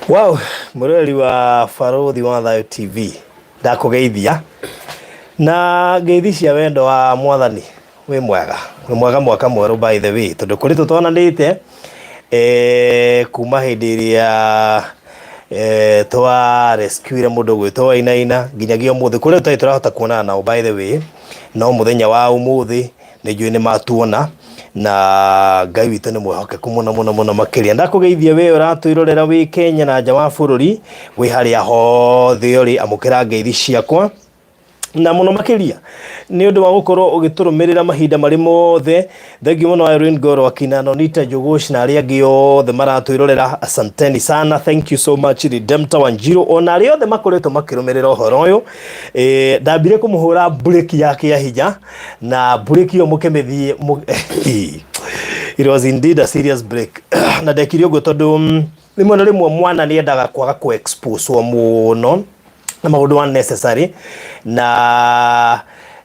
Wow, mwĩroreri wa Barũthi wa Thayũ TV ndakũgeithia na ngeithi cia wendo wa mwathani. Wĩ mwega, wĩ mwega mwaka mwerũ by the way, tondũ kũrĩ tũtonanĩte eh, kuma hĩndĩ ĩrĩa eh, twa rescuire mũndũ gwĩtwo Wainaina nginyagia ũmũthĩ kũrĩa tũtarĩ tũrahota kuonana nao by the way, no mũthenya wa ũmũthĩ nĩ njũĩ nĩ matuona na Ngai witũ nĩ mwĩhokeku mũno mũno mũno makĩria. Ndakũgeithia we ũratwĩrorera wĩ Kenya na nja wa bũrũri, wĩ harĩa hothe ũrĩ, amũkĩra ngeithi ciakwa na mũno makĩria nĩ ũndũ wa gũkorwo ũgĩtũrũmĩrĩra mahinda marĩ mothe. Thengiũ mũno Irene Ngoro, akina Nonita Njugush na arĩa angĩ othe maratwĩrorera, asanteni sana, thank you so much Redemptor Wanjiru, ona arĩa othe makoretwo makĩrũmĩrĩra ũhoro ũyũ. Ndambire kũmũhũra mburĩki ya kĩahinya na mburĩki ĩyo mũkĩmĩthiĩ it was indeed a serious break na ndekire ũguo tondũ rĩmwe na rĩmwe mwana nĩ endaga kwaga kũ expose mũno na maũndũ unnecessary, na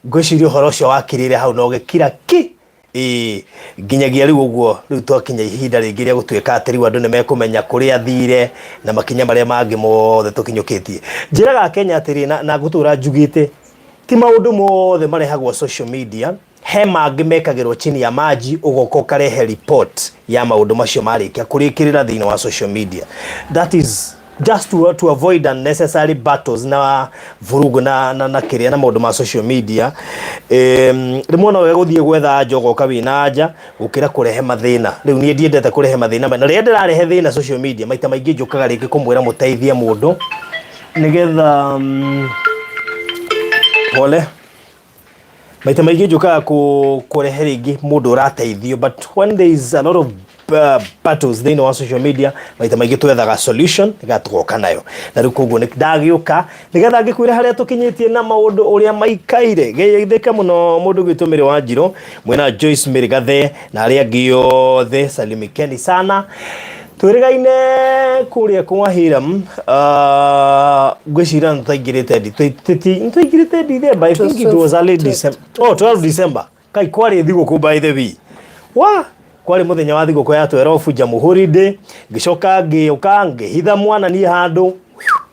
ngwĩciria ũhoro ũcio wakirire hau na ũgĩkira ki. Ĩĩ, nginyagia rĩu ũguo rĩu twakinya ihinda rĩngĩ rĩa gũtuĩka atĩ rĩu andũ nĩ mekũmenya kũrĩa athire na makinya marĩa mangĩ mothe tũkinyũkĩtie. Njĩraga Kenya atĩrĩ na ngũtũra njugĩte, ti maũndũ mothe marehagwo social media, he mangĩ mekagĩrwo chini ya maji, ũgoka ũkarehe report ya maũndũ macio marĩkia kũrĩkĩrĩra thĩinĩ wa social media. That is just to avoid unnecessary battles na vurugu na kĩrĩa na maũndũ ma social media. Rĩmwe no wega gũthiĩ gwetha anja ũgoka wĩna anja gũkĩra kũrehe mathĩna. Rĩu niĩ ndiendete kũrehe mathĩna, na rĩrĩa ndĩrarehe thĩna social media maita maingĩ njũkaga rĩngĩ kũmwĩra mũteithie mũndũ nĩgetha pole maita maingĩ njũkaga kũrehe rĩngĩ mũndũ ũrateithio, but when there is a lot of battles thĩinĩ wa social media, maita maingĩ twethaga solution nĩgetha tũgoka nayo. Na rĩu koguo nĩ ndagĩũka nĩgetha ngĩkwĩre harĩa tũkinyĩtie na maũndũ ũrĩa maikaire. Geithĩka mũno mũndũ gwitũ Mĩrĩ wa Njirũ mwĩna Joyce Mĩrĩ Gathe na arĩa angĩ othe, salimikeni sana. Twĩrĩgaine kũrĩa kwa Hiram, ngwĩciria nĩ twaingĩrĩte nĩ twaingĩrĩte December. I think it was early December. Oh, 12 December. Kai kwarĩ thigũkũ by the way, wa kwarĩ mũthenya wa thigũkũ ya 12 Jamhuri Day. Ngĩcoka ngĩũka ngĩhitha mwana niĩ handũ,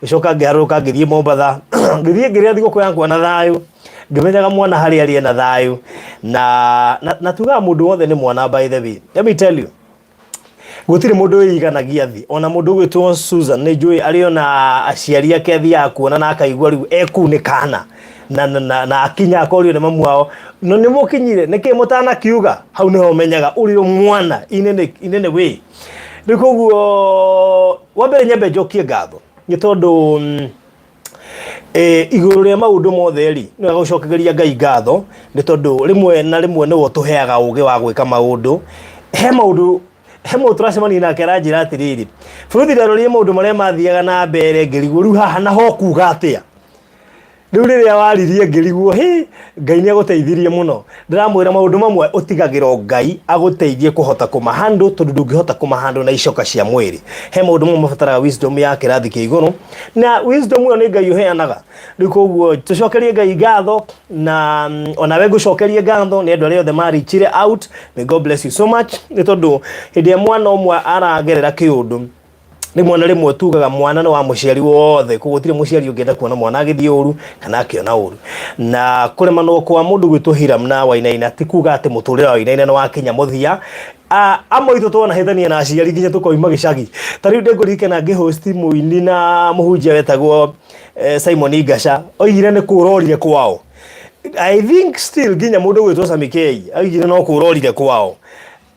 ngĩcoka ngĩharũrũka ngĩthiĩ Mombatha, ngĩthiĩ ngĩrĩa thigũkũ yakwa na thayũ, ngĩmenyaga mwana harĩa arĩ ena thayũ. Na tugaga mũndũ wothe nĩ mwana by the way. Let me tell you, gũtirĩ mũndũ wĩiganagia thĩ. Ona mũndũ ũgwĩtwo Susan nĩ njũĩ arĩ ona aciari ake athiaga kuona na akaigua rĩu ekuu nĩ kana na akinya akorio nĩ mamu wao, no nĩ mũkinyire nĩkĩ mũtanakiuga? Hau nĩho ũmenyaga ũrĩ o mwana inene inene wĩ rĩu. Koguo wa mbere nyambe njokie ngatho nĩ tondũ igũrũ rĩa maũndũ mothe rĩ, nĩ wega gũcokeria Ngai ngatho nĩ tondũ rĩmwe na rĩmwe nĩwe ũtũheaga ũgĩ wa gwĩka maũndũ. He maũndũ, he mũndũ tũracemania nake aranjĩra atĩrĩrĩ, bũrũri ndarorire maũndũ marĩa mathiaga na mbere ngĩrigwo rĩu haha naho kuga atĩa. Rĩu rĩrĩa waririe ngĩrigwo, hĩ, Ngai nĩ agũteithirie mũno. Ndĩramwĩra maũndũ mamwe ũtigagĩra Ngai agũteithie kũhota kũmahandle, tondũ ndũngĩhota kũmahandle na icoka cia mwĩrĩ. He maũndũ mamwe mabataraga wisdom ya kĩrathi kĩa igũrũ, na wisdom ĩyo nĩ Ngai ũheanaga. Rĩu koguo tũcokerie Ngai ngatho, na onawe ngũcokerie ngatho nĩ andũ arĩa othe marichire out. May God bless you so much, nĩ tondũ hĩndĩ ĩrĩa mwana ũmwe aragerera kĩũndũ, rĩmwe na rĩmwe tugaga mwana nĩ wa mũciari wothe, koguo gũtirĩ mũciari ũngĩenda kuona mwana agĩthiĩ ũru kana akĩona ũru. Na kũremanwo kwa mũndũ gwĩtwo Hiram na Wainaina ti kuga atĩ mũtũrĩre wa Wainaina nĩ wakinya mũthia. Amwe aitũ twanahĩtania na aciari nginya tũkoima gĩcagi. Ta rĩu ndĩngũririkana ngĩhost mũini na mũhunjia wetagwo Simon Ngaca oigire nĩ kũrorire kwao. I think still nginya mũndũ gwĩtwo Samikei oigire no kũrorire kwao.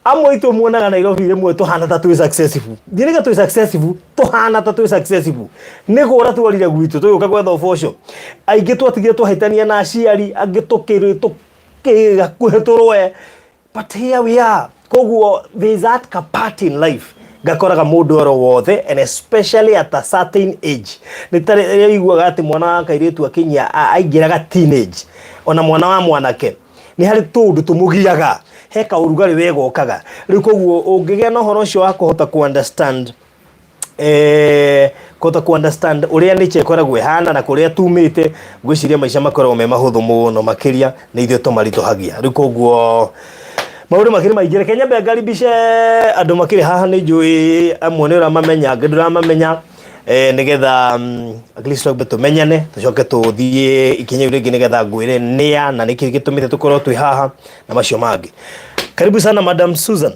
Amwe aitũ muonaga Nairobi rĩmwe tũhana ta twĩ successful. Ndiĩrĩga twĩ successful, tũhana ta twĩ successful. Nĩ kũra tworire gwitũ tũgĩũka gwetha ũboco. Aingĩ twatigire twahĩtania na aciari, angĩ tũkĩ tũkĩ hakuhĩ tũrũe. But here we are. Koguo there is that part in life ngakoraga mũndũ oro wothe and especially at a certain age nĩ ta rĩrĩa ũiguaga atĩ mwana wa kairĩtu akinyia aingĩraga teenage ona mwana wa mwanake nĩ harĩ tũũndũ tũmũgiaga he kaũrugarĩ wegokaga rĩu koguo ũngĩgĩa na ũhoro ũcio wa kũhota ku understand kũhota ku understand ũrĩa nature ĩkoragwo ĩhana na kũrĩa tumĩte ngwĩciria maica makoragwo me mahũthũ mũno makĩria nĩ ithuĩ tũmaritũhagia rĩu koguo maũndũ makĩrĩ maingĩ reke nyambe ngaribishe andũ makĩrĩ haha nĩ njũĩ amwe nĩ ũramamenya angĩ ndũramamenya nĩgetha at least twambe tũmenyane tũcoke tũthiĩ ikinya rĩu rĩngĩ nĩgetha ngwĩre nĩa na nĩkĩ gĩtũmĩte tũkorwo twĩ haha na macio mangĩ. Karibu sana Madam Susan.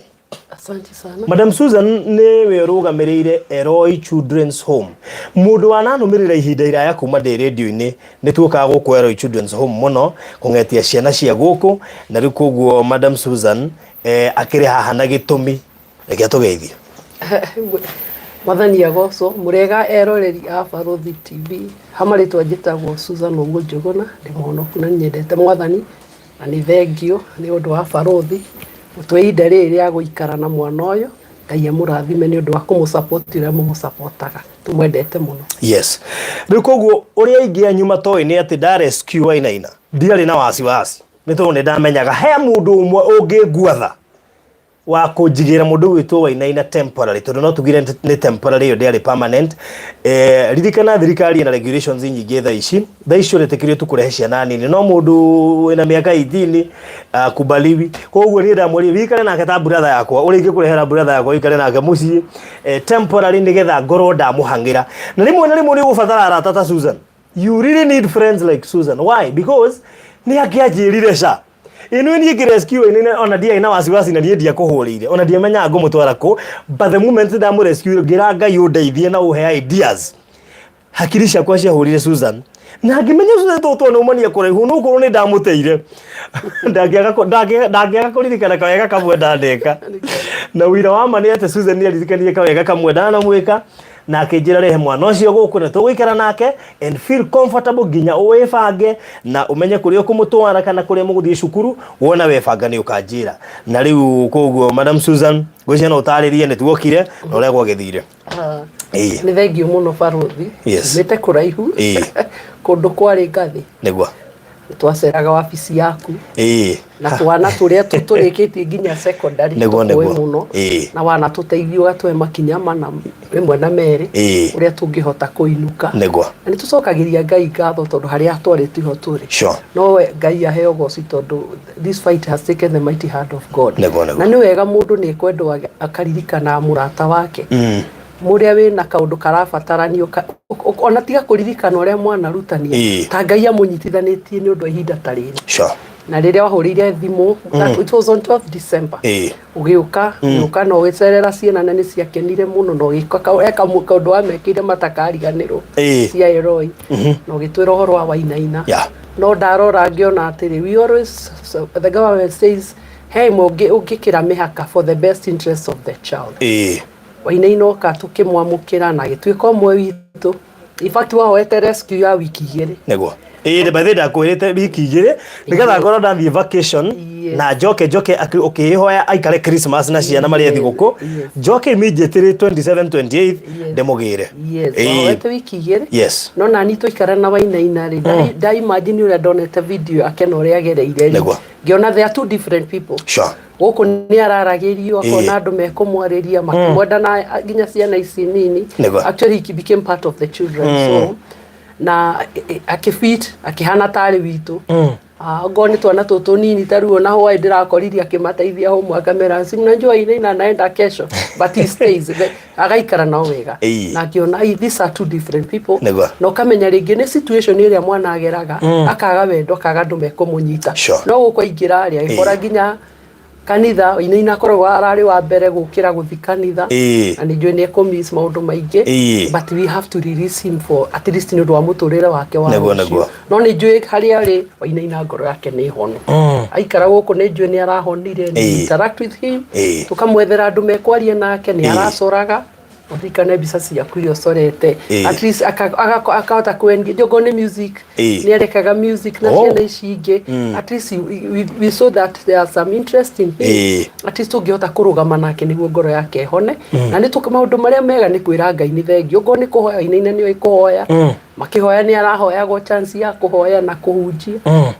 Asante sana. Madam Susan nĩwe ũrũgamĩrĩire Eloi Children's Home. Mũndũ wananũmĩrĩra ihinda iraya kuma ndĩ rĩndio-inĩ nĩ tuokaga gũkũ Eloi Children's Home mũno kũng'etia ciana cia gũkũ na rĩu koguo Madam Susan akĩrĩ haha na gĩtũmi. Reke atũgeithie. Mwathani agocwo. Mũrĩega eroreri a Barũthi TV. Ha marĩtwa njĩtagwo Susan Ũguo Njũgũna, ndĩ mũhonoku na nĩnyendete Mwathani na nĩ thengiũ nĩ ũndũ wa Barũthi gũtũhe ihinda rĩrĩ rĩa gũikara na mwana ũyũ. Ngai amũrathime nĩ ũndũ wa kũmũ support ũrĩa mũmũ supportaga. Tũmwendete mũno. Yes. Rĩu koguo ũrĩa aingĩ anyu matoĩ nĩ atĩ nda rescue Wainaina ndiarĩ na wasiwasi nĩ tondũ nĩ ndamenyaga he mũndũ ũmwe ũngĩnguatha wa kũnjigĩra mũndũ gwĩtwo Wainaina temporary tondũ no tugire nĩ temporary ĩyo ndĩarĩ permanent. Ririkana thirikari ĩna regulations nyingĩ thaa ici. Thaa ici ũretĩkĩrio tu kũrehe ciana nini no mũndũ wĩna mĩaka 18 akubaliwi. Koguo niĩ ndamwĩrire wĩikare nake ta brother yakwa ũrĩa ingĩkũrehera brother yakwa wĩikare nake mũciĩ temporary nĩgetha ngorwo ndamũhang'ĩra. Na rĩmwe na rĩmwe nĩ ũgũbatara arata ta Susan. You really need friends like Susan. Why? Because nĩ angĩanjĩrire ca ĩno niĩ ngĩ rescue ĩno ona ndiarĩ na wasiwasi na niĩ ndiakũhũrĩire ona ndiamenyaga ngũmũtwara kũ, but the moment ndamũ rescue ngĩra Ngai ũndeithie na ũhe ideas, hakiri ciakwa ciahũrire Susan na ngĩmenya Susan tũtũ nĩ umania kũraihu no korwo nĩ ndamũteire ndangĩaga kũririkana kawega kamwe ndaneka na wĩra wa ma nĩ atĩ Susan nĩ aririkanire kawega kamwe ndanamwĩka na akĩnjĩra rehe mwana ũcio gũkũ na tũgũikara nake and feel comfortable nginya wĩbange na ũmenye kũrĩa ũkũmũtwara kana kũrĩa mũgũthiĩ cukuru wona webanga nĩ ũkanjĩra. Na rĩu koguo Madam Susan ngwĩciria no ũtarĩrie nĩ tuokire na ũrĩa gwagĩthire. Nĩ thengiũ mũno barũthi. Umĩte kũraihu kũndũ kwarĩ ngathĩ. Nĩguo. Twaceraga wabici yaku na twana tũrĩa tũrĩkĩtie nginya secondary tũkũĩ mũno na wanatũteithia ũgatũhe makinya mana rĩmwe na merĩ ũrĩa tũngĩhota kũinũka. Na nĩ tũcokagĩria Ngai ngatho tondũ harĩa atwarĩte tiho tũrĩ. No we Ngai aheo goci tondũ this fight has taken the mighty hand of God. Na nĩ wega mũndũ nĩ ekwendwo akaririkana mũrata wake mũrĩa wĩna kaũndũ karabataranio ona tiga kũririkana ũrĩa mwanarutania ta Ngai amũnyitithanĩtie nĩ ũndũ wa ihinda ta rĩrĩ. Na rĩrĩa wahũrĩire thimũ, it was on 12 December, ũgĩũka ũgĩũka na ũgĩcerera ciana na nĩ ciakenire mũno na ũgĩka kaũndũ wamekĩire matakariganĩrwo cia Eloi na ũgĩtwĩra ũhoro wa Wainaina. No ndarora ngĩona atĩrĩ, we always, so the government says he ĩmwe ũngĩkĩra mĩhaka for the best interest of the child. Wainaina oka tũkĩmwamũkĩra na agĩtuĩka ũmwe witũ. In fact wahoete rescue ya wiki 2. Nĩguo. Ĩĩ by the way ndakwĩrĩte wiki 2 nĩgetha ngorwo ndathiĩ vacation na njoke ũkĩhoya aikare Christmas na ciana marĩe thigũkũ njoke immediately 27 28 ndĩmũgĩre. Yes, wahoete wiki 2. No nani twaikara na Wainaina rĩ, nda imagine ũrĩa ndonete video yake na ũrĩa agereire rĩ, ngĩona they are two different people. Gũkũ nĩ araragĩrio akona andũ mekũmwarĩria makĩmwenda na nginya ciana ici nini. Actually he became part of the children. So na akĩfit akĩhana tarĩ witũ. Ongorwo nĩ twana tũtũ nini ta rĩu ona hwaĩ ndĩrakoririe akĩmateithia homework akamera si mnajua Wainaina anaenda kesho, but he stays agaikara nao wega na ngĩona these are two different people. Na ũkamenya rĩngĩ nĩ situation ĩrĩa mwana ageraga akaga wendo akaga andũ mekũmũnyita. No gũkũ aingĩra rĩ agĩkora nginya Kanitha Wainaina akoragwo ararĩ wa mbere gũkĩra gũthi kanitha. Na nĩ njũĩ nĩ ekũmiss maũndũ maingĩ. But we have to release him for at least nĩ ũndũ wa mũtũrĩre wake wa Nĩguo, rũciũ. nĩguo. No nĩ njũĩ harĩa arĩ Wainaina ngoro yake nĩ honu. Aikara gũkũ nĩ njũĩ nĩ arahonire. We interact with him. Tũkamwethera andũ mekwaria nake nĩ aracoraga. Ũririkane mbica ciaku iria ũcorete. At least akahota kwendia okorwo nĩ music. Nĩ arekaga music na ciana ici ingĩ. At least we saw that there are some interest in him. At least tũngĩhota kũrũgama nake nĩguo ngoro yake ĩhone. Na nĩ maũndũ marĩa mega nĩ kwĩra Ngai nĩ thengiũ. Okorwo nĩ kũhoya Wainaina nĩoĩ kũhoya. Makĩhoya nĩ arahoyagwo chance ya kũhoya na kũhunjia.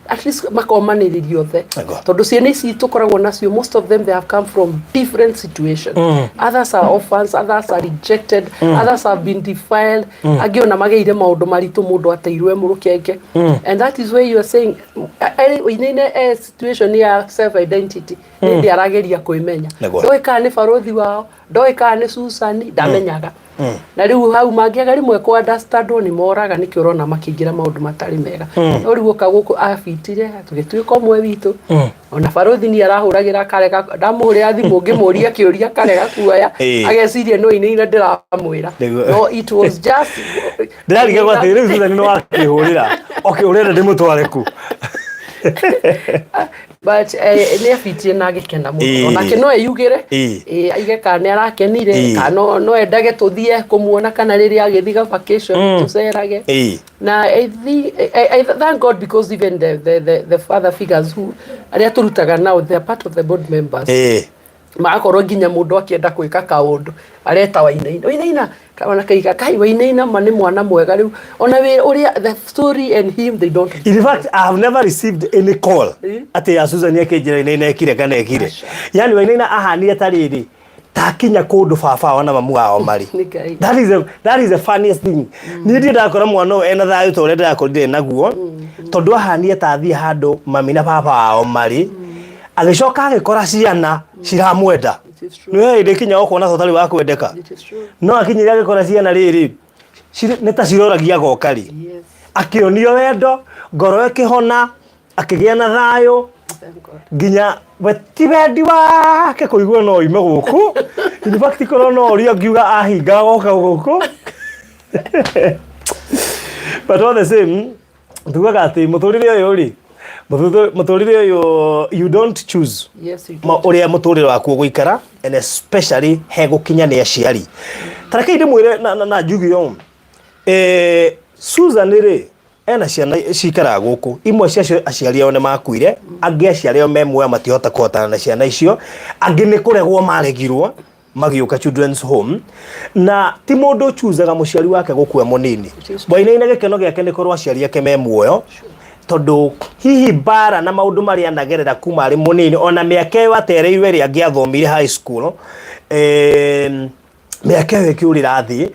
At least makomanĩrĩria othe. Tondũ ciana ici tũkoragwo nacio, most of them they have come from different situations. Others are orphans, others are rejected, others have been defiled. Angĩ ona mageire maũndũ maritũ mũndũ ateirwo e mũrũkenge. And that is why you are saying Wainaina e situation ya self identity. Nĩ hĩndĩ arageria kwĩmenya. Ndoĩ kana nĩ barũthi wao, ndoĩ kana nĩ Susan, ndamenyaga. Na rĩu hau mangĩaga rĩmwe kũ understandwo nĩ moraga, nĩkĩo ũrona makĩingĩra maũndũ matarĩ mega. No rĩu oka gũkũ abitire tũgĩtuĩka ũmwe witũ. Ona barũthi niĩ arahũragĩra akarega, ndamũhũrĩra thimũ ngĩmũria kĩũria akarega kuoya. Ageciria no Wainaina ndĩramwĩra. No it was just Ndĩrarigagwo atĩ rĩu Susan nĩ wakĩhũrĩra. Okay, ũrenda ndĩmũtware kũ? But nĩ abitire na agĩkena mũno. Onake no eyugĩre, aige kana nĩ arakenire, kana no endage tũthiĩ kũmuona kana rĩrĩa agĩthiĩ vacation tũcerage. Na I think, I thank God because even the father figures who arĩa tũrutaga nao, they are part of the board members. Magakorwo nginya mũndũ akĩenda gwĩka kaũndũ areta Wainaina. Wainaina ona kaiga kai Wainaina ma nĩ mwana mwega rĩu. Ona wĩ ũrĩa the story and him they don't. In fact, I have never received any call atĩ ya Susan akĩnjĩra Wainaina ekire kana ekire. Yani Wainaina ahanire ta rĩrĩ takinya kũndũ baba wao na mamu wao marĩ. Nĩ Ngai. That is the funniest thing. Niĩ ndirĩ ndakora mwana ũyũ ena thayũ ta ũrĩa ndĩrakorire naguo, tondũ ahanire ta athiĩ handũ mami na baba wao marĩ, agĩcoka agĩkora ciana ciramwenda. It is true. Nĩ hĩndĩ kinya ũkona ta ũtarĩ wa kwendeka. It is true. No akinyire agĩkora ciana rĩrĩ nĩ ta ciroragia goka rĩ. Akĩonio wendo, ngoro ĩkĩhona, akĩgĩa na thayũ. Thank God. Nginya we ti wendi wake kũigua no oime gũkũ. In fact korwo no ũria ngiuga ahinga goka gũkũ. But all the same, tugaga atĩ mũtũrĩre ũyũ rĩ, mũtũrĩre ũyũ you don't choose. Yes, you don't. Ũrĩa mũtũrĩre waku ũgũikara, and especially he gũkinya nĩ aciari. Ta rekei ndĩmwĩre na njuge ũũ. Susan rĩ, ena ciana cikaraga gũkũ, imwe ciacio aciari ao nĩ makuire, angĩ aciari ao me muoyo matihota kũhotana na ciana icio, angĩ nĩ kũregwo maregirwo magĩũka children's home, na ti mũndũ ũchuzaga mũciari wake gũkua mũnini. Wainaina gĩkeno gĩake nĩ korwo aciari ake me muoyo, tondũ hihi mbara na maũndũ marĩa anagerera kuma arĩ mũnini, ona mĩaka ĩyo atereirwo ĩrĩa angĩathomire high school, mĩaka ĩyo ĩkĩũrĩra thĩ,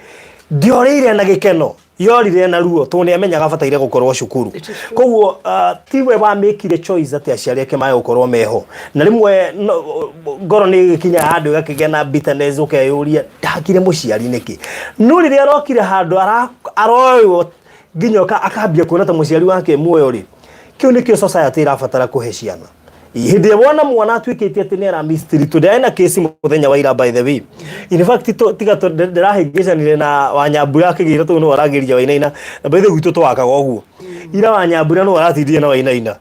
ndĩorĩire na gĩkeno, yorire na ruo, tondũ nĩ amenyaga abataire gũkorwo cukuru. It is true. Koguo, tiwe wamĩkire choice atĩ aciari ake mage gũkorwo meho. Na rĩmwe ngoro nĩ ĩgĩkinyaga handũ ĩgakĩgĩa na bitterness, ũkeyũria ndakire mũciari nĩkĩ. No rĩrĩa arokire handũ aroywo nginya akambia kuona ta mũciari wake muoyo rĩ, kĩu nĩkĩo society ĩrabatara kũhe ciana. Hĩndĩ ĩrĩa wona mwana atuĩkĩte atĩ nĩ ara mistreat, tondũ ndĩrarĩ na kesi mũthenya wa ira by the way. In fact, tiga ndĩrahĩngĩcanire na Wanyambura akĩgĩra tondũ nĩwe aragĩria Wainaina, na by the way gwitũ twakaga ũguo. Ira Wanyambura nĩwe aratindire na Wainaina.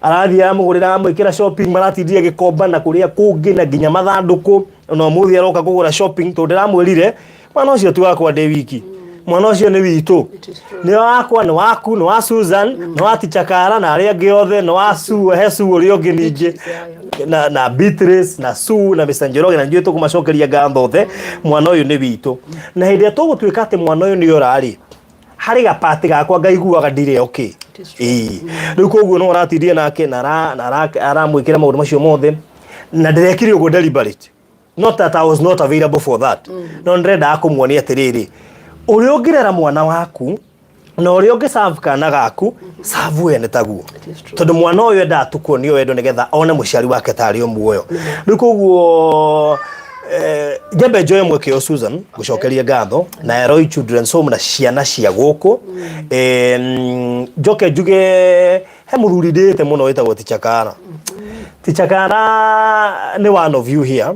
Arathiĩ aramũgũrĩra, aramwĩkĩra shopping, maratindire gĩkomba na kũrĩa kũngĩ na nginya mathandũkũ. Ona ũmũthĩ aroka kũgũra shopping tondũ ndĩramwĩrire mwana ũcio ti wakwa ndĩ wiki. Mwana ũcio nĩ witũ. It is true. Nĩ wakwa, nĩ waku, nĩ wa Susan, nĩ wa Teacher Kara na arĩa angĩ othe, nĩ wa Sue, he Sue ũrĩa ũngĩ ningĩ. Na Beatrice, na Sue, na Mr. Njoroge, na njũĩ tũkũmacokeria ngatho othe. Mwana ũyũ nĩ witũ. Na hĩndĩ ĩrĩa tũgũtuĩka atĩ mwana ũyũ nĩ ora rĩ, harĩ gapati gakwa ngaiguaga ndirĩ okay. It is true. Rĩu koguo no aratindia nake na aramwĩkĩra maũndũ macio mothe, na ndĩrekire ũguo deliberate. Not that I was not available for that. No ndĩrendaga kũmuonia atĩrĩrĩ, ũrĩa ũngĩrera mwana waku na ũrĩa ũngĩ serve kana gaku, serve we nĩ taguo. It is true. Tondũ mwana ũyũ endaga tu kuonio wendo nĩgetha one mũciari wake tarĩ o muoyo. Rĩu koguo, nyambe njoe mweke ũyũ Susan gũcokeria ngatho na Eloi Children's Home na ciana cia gũkũ. Njoke njuge he mũthuri ndĩĩte mũno wĩtagwo Teacher Kara. Teacher Kana nĩ one of you here.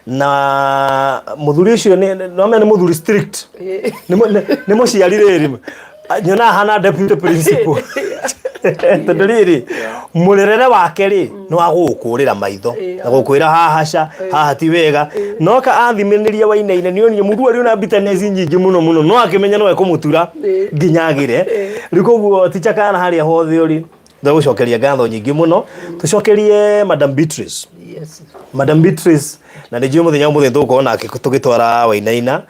Na muthuri ucio nĩ nĩ muthuri strict. Nĩ mũciari rĩrĩ nyonaga hana deputy principal, tondũ rĩrĩ mũrerere wake rĩ nĩ wa gũgũkũrĩra maitho na gũkwĩra haha ca haha ti wega. No ka athimĩrĩria Wainaina nĩ onire mũndũ arĩ na bitterness nyingĩ mũno mũno, no akĩmenya no ekũmũtura nginya agĩre. Rĩu koguo Teacher Kana, harĩa hothe ũrĩ, ndagũcokeria ngatho nyingĩ mũno. Tũcokerie Madam Beatrice. Madam Beatrice, na nĩ njũĩ mũthenya ũmũthĩ tũgũkorwo nake tũgĩtwara Wainaina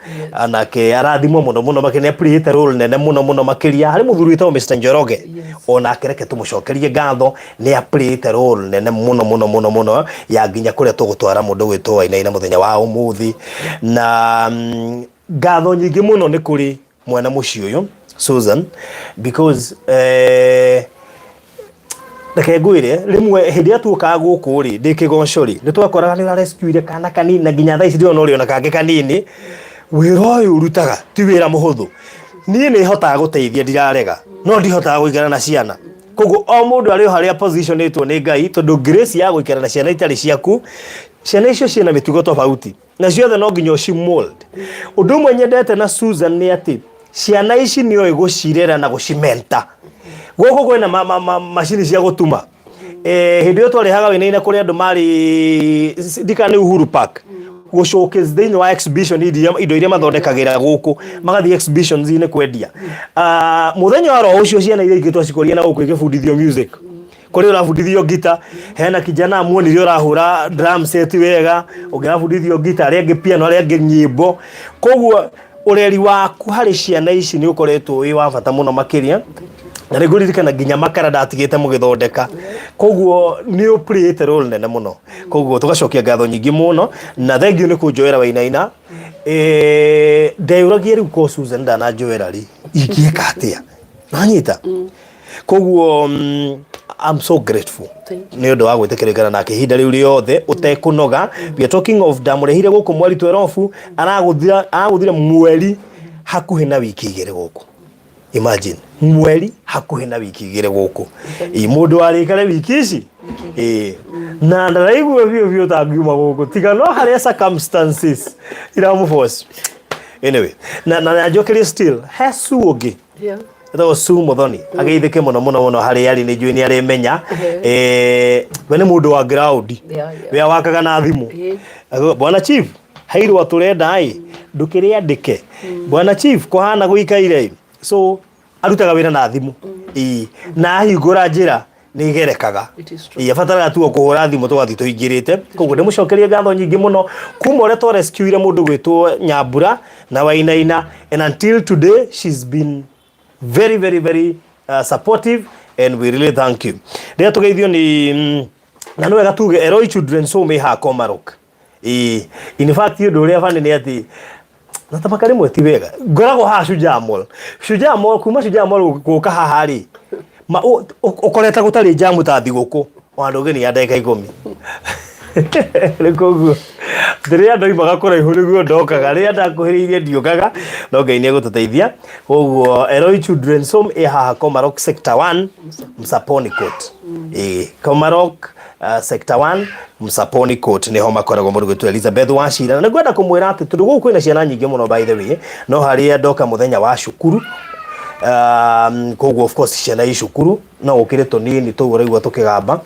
nake arathimwo mũno mũno makĩria, nĩ playĩte role nene mũno mũno makĩria harĩ mũthuri wĩtagwo Mr Njoroge. Onake reke tũmũcokerie ngatho, nĩ aplayĩte role nene mũno mũno mũno mũno ya nginya kũrĩa tũgũtwara mũndũ gwĩtwo Wainaina mũthenya wa ũmũthĩ. Na ngatho nyingĩ mũno nĩ kũrĩ mwene mũciĩ ũyũ Susan, because reke ngwĩre, rĩmwe hĩndĩ ĩrĩa tuokaga gũkũ rĩ, ndĩ kĩgoco rĩ, nĩ twakoraga nĩ ũrarescuire kana kanini, na nginya thaa ici ndĩrona ũrĩ ona kangĩ kanini. Wĩra ũyũ ũrutaga ti wĩra mũhũthũ. Niĩ nĩ hotaga gũteithia, ndirarega, no ndihotaga gũikara na ciana. Koguo o mũndũ arĩ o harĩa positionĩtwo nĩ Ngai, tondũ grace ya gũikara na ciana itarĩ ciaku, ciana icio ciĩna mĩtugo tofauti na ciothe no nginya ũcimold. Ũndũ ũmwe nyendete na Susan nĩ atĩ ciana ici nĩ oĩ gũcirera na gũcimenta. Gũkũ kwĩna macini cia gũtuma. Hĩndĩ ĩyo twarehaga Wainaina kũrĩ andũ marĩ ndikana nĩ Uhuru Park gũ showcase thĩinĩ wa exhibition iria indo iria mathondekagĩra gũkũ magathiĩ exhibitions-inĩ kwendia. Ah, mũthenya wa roho ũcio ciana iria ingĩ twacikoria na gũkũ igĩbundithio music, kũrĩ ũrabundithio ngita, hena kijana muonire ũrahũra drum set wega, ũngĩ arabundithio ngita, arĩa angĩ piano, arĩa angĩ nyĩmbo. Koguo ũreri waku harĩ ciana ici nĩ ũkoretwo wĩ wa bata mũno makĩria, na nĩ ngũririkana nginya makara ndatigĩte mũgĩthondeka. Koguo nĩ ũplayĩte role nene mũno, koguo tũgacokia ngatho nyingĩ mũno na thank you nĩ kũnjoera Wainaina. Ndeyũragia rĩu ko Susan ndananjoera rĩ, ingĩka atĩa nanyita. Koguo I'm so grateful Thank nĩ ũndũ wa gwĩtĩkĩrĩkana nake ihinda rĩu rĩothe ũtekũnoga. We are talking of ndamũrehire gũkũ mweri 12, aragũthira mweri hakuhĩ na wiki 2 gũkũ. Imagine, mweri hakuhĩ na wiki 2 gũkũ. Ĩ mũndũ warĩkare wiki ici. Ĩ na ndaraigua biũ biũ tangiuma gũkũ tiga no harĩa circumstances iramũforce. Anyway, na njokerie still he su ũngĩ etagwo Sue Muthoni, ageithĩke mũno mũno mũno harĩa arĩ, nĩ njũĩ nĩ arĩmenya. We nĩ mũndũ wa ground, we awakaga na thimũ. Bwana chief, hairwa tũrenda ĩ ndũkĩrĩandĩke, bwana chief kũhana gũikaire ĩ. So arutaga wĩra na thimũ. Ĩ na ahingũra njĩra nĩ igerekaga. It is true. Ĩ abataraga tu o kũhũra thimũ tũgathiĩ tũingĩrĩte. Koguo ndĩmũcokerie ngatho nyingĩ mũno kuma ũrĩa twarescuire mũndũ gwĩtwo Nyambura na Wainaina, and until today she's been very very very supportive and we really thank you. Rĩrĩa tũgeithio nĩ na nĩ wega tuge Eloi Children's Home ĩ haha Komarok. Ĩ in fact ũndũ ũrĩa bani nĩ atĩ na tabaka rĩmwe ti wega ngoragwo haha Shujaa Mall, Shujaa Mall, kuma Shujaa Mall gũka haha rĩ, ũkorete gũtarĩ jamu ta thigũkũ ona ndũngĩnia ya ndagĩka 10. Rĩu koguo rĩrĩa ndoimaga kũraihu nĩguo ndokaga, rĩrĩa ndakuhĩrĩirie ndiũkaga, no Ngai nĩ egũtũteithia. Koguo Eloi Children's Home ĩ haha Komarok Sector 1, Msaponi Court. Ĩ Komarok Sector 1, Msaponi Court nĩho makoragwo mũndũ gwĩtwo Elizabeth Wachira. Na nĩngwenda kũmwĩra atĩ tondũ gũkũ kwĩna ciana nyingĩ mũno, by the way, no harĩa ndoka mũthenya wa cukuru, koguo of course ciana i cukuru, no gũkĩrĩ tũnini tũu ũraigua tũkĩgamba.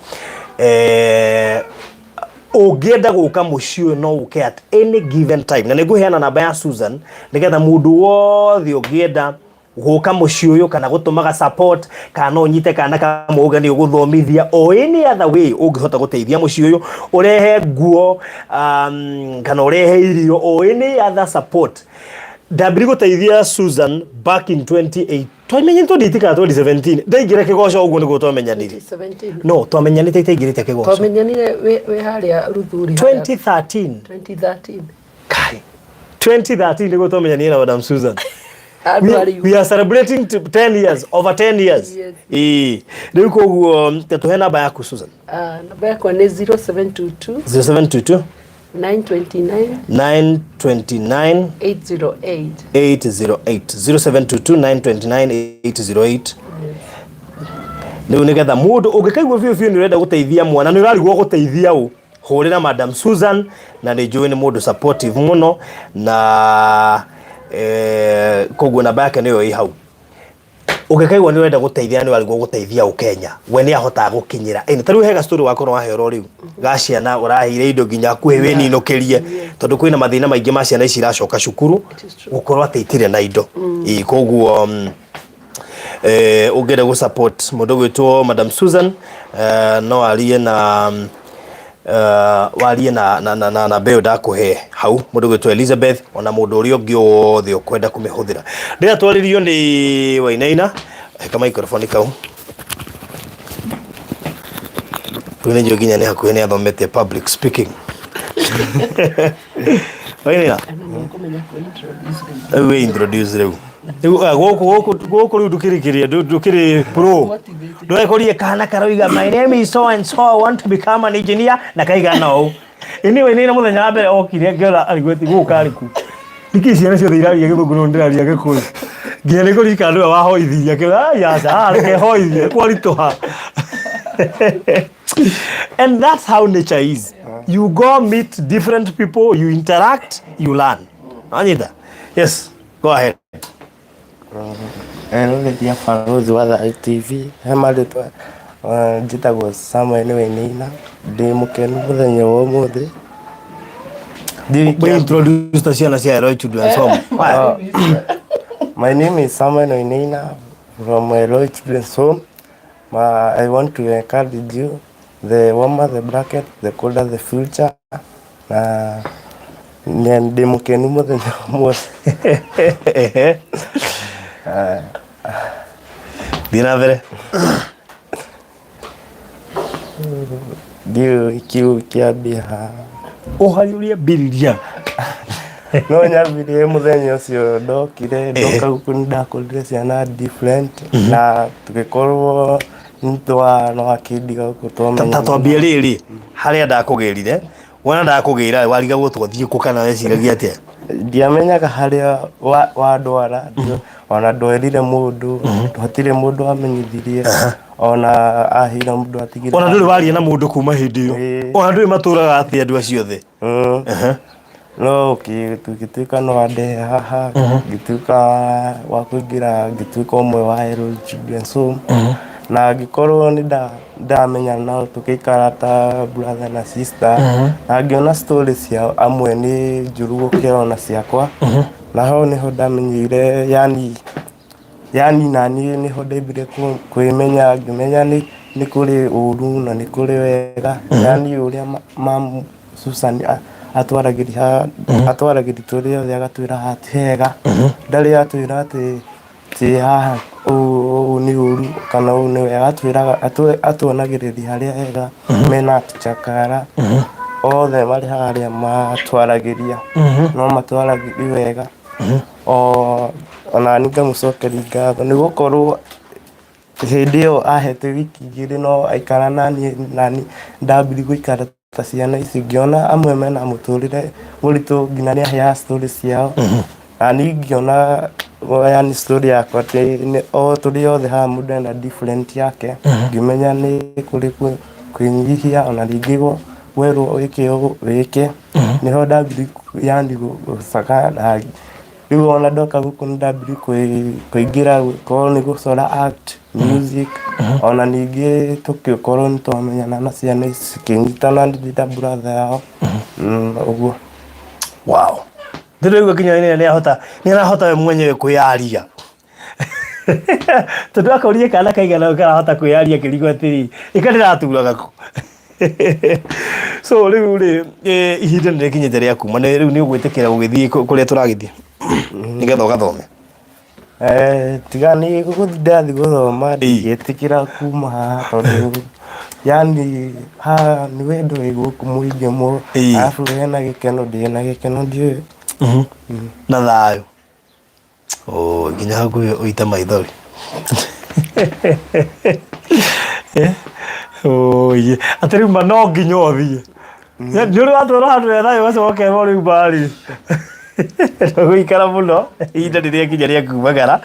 Ũngĩenda gũka mũciĩ ũyũ no ũke at any given time, na nĩngũheana namba ya Susan nĩgetha mũndũ wothe ũngĩenda gũka mũciĩ ũyũ kana gũtũmaga support kana no ũnyite kana kamwe uge nĩ ũgũthomithia o any other way ũngĩhota gũteithia mũciĩ ũyũ, ũrehe nguo kana ũrehe irio o any other support. Ndambiri gũteithia Susan back in 28, twamenyanire 2018 kana 2017, ndaingĩra kĩgoco ũguo nĩguo twamenyanire. 2017. No twamenyanĩte itaingĩrĩte kĩgoco. Twamenyanire wĩ harĩa Ruthuri harĩa. 2013. 2013. Kai, 2013 nĩguo twamenyanire na Madam Susan. Andũ arĩ We are celebrating 10 years, over 10 years. Yes. Ĩĩ rĩu koguo tũhe namba yaku, Susan. Ah, namba yakwa nĩ 0722 0722 929 929 808. 808. 0722 929 808. Rĩu nĩgetha mũndũ ũngĩkaigua biũ biũ nĩ ũrenda gũteithia mwana, nĩ ũrarigwo gũteithia ũ, hũrĩra Madam Susan, na nĩ njũĩ nĩ mũndũ supportive mũno, na koguo namba yake nĩyo ĩ hau. Ũngĩkaigua nĩ ũrenda gũteithia nĩ ũrarigwo gũteithia ũ Kenya, we nĩ ahotaga gũkinyĩra. Ĩni, ta rĩu he gastory wakorwo waheo rĩu ga ciana ũraheire indo nginya hakuhĩ wĩninũkĩrie, tondũ kwĩna mathĩna maingĩ ma ciana ici iracoka cukuru gũkorwo atĩ itirĩ na indo. Ĩĩ, koguo ũngĩenda gũ support mũndũ ũgwĩtwo Madam Susan, no arie na warie na namba ĩyo ndakũhe hau, mũndũ ũgwĩtwo Elizabeth, ona mũndũ ũrĩa ũngĩ wothe ũkwenda kũmĩhũthĩra. Ndĩrenda twarĩrio nĩ Wainaina, heka microphone kau. Rĩu nĩ njũĩ nginya nĩ hakuhĩ nĩ athomete public speaking. Wainaina, rĩu wĩ introduce rĩu. Rĩu gũkũ gũkũ gũkũ rĩu ndũkĩrĩ kĩrĩa, ndũkĩrĩ pro. Ndũrekorie kana karoiga my name is so and so, I want to become an engineer, na kaigana ũũ. Anyway, nĩ mũthenya wa mbere okire ngĩona arigweti gũkũ karĩ ku. Nĩkĩ ciana ciothe iraria gĩthũngũ no ndĩraria gĩkũyũ. Nginya nĩ kũririkana nĩwe wahoithirie akĩũra ai aca haha reke hoithie kwaritũha. And that's how nature is. You go meet different people, you interact, you learn. Anyita? Yes, go ahead. Eroreri a Barũthi wa Thayũ TV, he marĩtwa njĩtagwo Samuel Wainaina, ndĩ mũkenu mũthenya wa ũmũthĩ. We introduce ta ciana cia Eloi Children's Home. My name is Samuel Wainaina from Eloi Children's Home. I want to encourage you, the warmer the blanket, the colder the future. Na ndĩ mũkenu mũthenya wa ũmũthĩ. Thiĩ na mbere. Ndiũĩ kiugo kĩambia haha. Ũhanyũrie mbiriria. No nyambirie mũthenya ũcio ndokire, ndoka gũkũ nĩ ndakorire ciana different na tũgĩkorwo no akĩndiga gũkũ twamenyana. Ta twambie rĩrĩ, harĩa ndakũgĩrire, wona ndakũgĩra warigagwo twathiĩ kũ kana weciragia atĩa? Ndiamenyaga harĩa wandwara, ona ndwerire mũndũ, hatirĩ mũndũ wamenyithirie, ona aheire mũndũ atigire. Ona ndũrĩ waria na mũndũ kuma hĩndĩ ĩyo. Ona ndũĩ matũraga atĩa andũ acio othe. No tũgĩtuĩka no andehe haha, ngĩtuĩka wa kũingĩra, ngĩtuĩka ũmwe wa Eloi Children's Home, na ngĩkorwo nĩ ndamenya nao tũgĩikara ta brother na sister, na ngĩona story ciao amwe nĩ njũru gũkĩra ona ciakwa, na hau nĩho ndamenyeire yani yani naniĩ nĩho ndambire kwĩmenya, ngĩmenya nĩ kũrĩ ũru na nĩ kũrĩ wega, yani ũrĩa mamu Susan atwaragĩria atwaragĩria tũrĩ othe agatwĩra haha ti hega, ndarĩ atwĩra atĩ atĩ haha ũũ nĩ ũru kana ũũ nĩ wega, atwĩraga atuonagĩrĩria harĩa hega mena chakara othe marĩ harĩa matwaragĩria no matwaragĩria wega. Ona niĩ ngamũcokeria ngatho nĩ gũkorwo hĩndĩ ĩyo ahete wiki igĩrĩ no aikara naniĩ naniĩ ndambirie gũikara ta ciana ici ngĩona amwe mena mũtũrĩre mũritũ nginya nĩ aheaga story ciao na niĩ ngĩona yani story yakwa atĩ o tũrĩ othe haha mũndũ ena different yake, ngĩmenya nĩ kũrĩ kwĩnyihia ona rĩngĩ werwo wĩke ũũ wĩke, nĩho ndambirie yani gũcaka na rĩu ona ndoka gũkũ nĩ ndambirie kũingĩra korwo nĩ gũcora art, music, ona ningĩ tũgĩkorwo nĩ twamenyana na ciana ici cikĩnyitana ndĩ ta brother yao, ũguo. Wow. Ndĩraigua nginya nĩ arahota nĩ arahota we mwenyewe kwĩyaria. Tondũ akorire kana kaigana ũũ karahota kwĩyaria ngĩrigwo atĩrĩ, ĩka ndĩraturaga kũ? So rĩu rĩ, ihinda nĩ rĩkinyĩte rĩa kuma, rĩu nĩ ũgwĩtĩkĩra gũgĩthiĩ kũrĩa tũragĩthiĩ nĩgetha ũgathome? Tiga nĩ gũthiĩ ndathiĩ gũthoma ndingĩtĩkĩra kuma haha tondũ yani haha nĩ wendo wĩ gũkũ mũingĩ mũno, arabu hena gĩkeno ndĩna gĩkeno ndiũĩ. Na thayũ. Oh, nginya hakuhĩ ũite maithori. Oi, atĩ rĩu ma no nginya ũthiĩ. Nĩ ũrĩ watwarwo handũ he thayũ ũgacoka ũkerwo rĩu ma rĩ. Ndũgũikara mũno, ihinda nĩ rĩakinya rĩa kumagara.